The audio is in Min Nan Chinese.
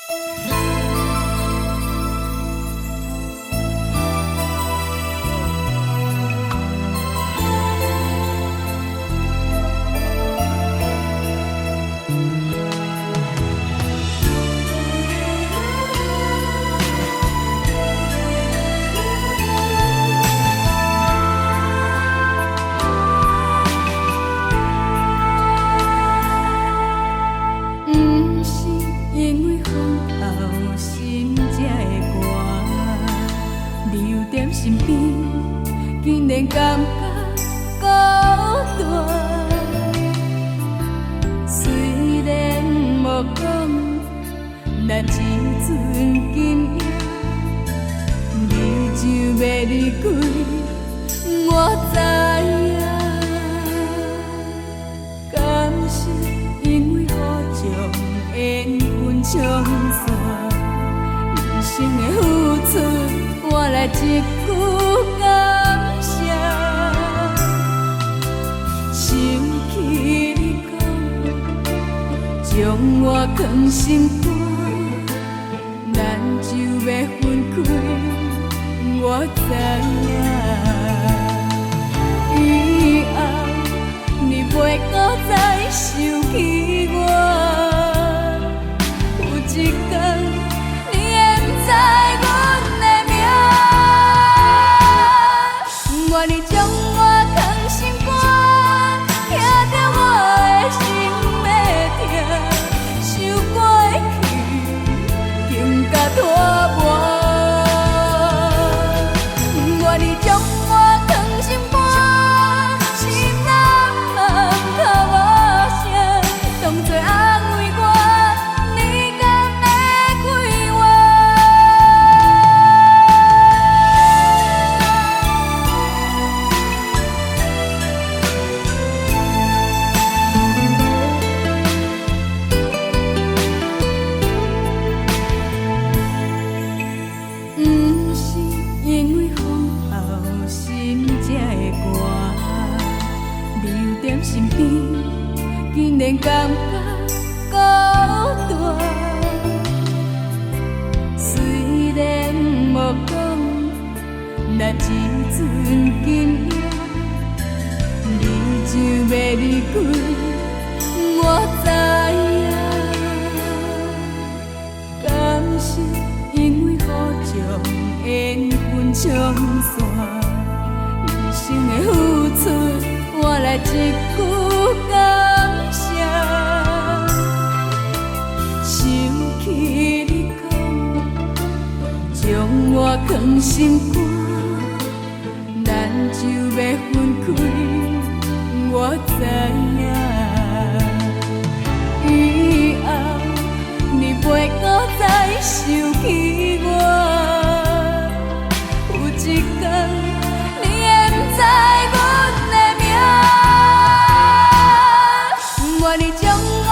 毋是因為風後心才會寒，留踮身邊，竟然感覺孤單。雖然無講，咱這陣今夜，你就欲離開，我知影。敢是因為雨將緣分沖散，一生的付出，換來一句感謝。想起你講，將我囥心肝，咱就欲分開，我知影。以後你袂閣再想起我，有一天你會毋知阮的名，願你將我囥心肝，聽著我的心的疼，想過去更加拖磨。願你將我囥心肝，心難望哭無聲，當作安慰我，你敢會開我？毋是因為風後心才會寒，留踮身邊，竟然感覺孤單。雖然無講，咱這陣今夜，你就欲離開，我知影。敢是因為雨將緣分沖散，一生的付出換來一句感謝。想起你講，將我囥心肝，咱就欲分開，我知影。以後你袂閣再想起我，有一天你會毋知阮的名，願你將我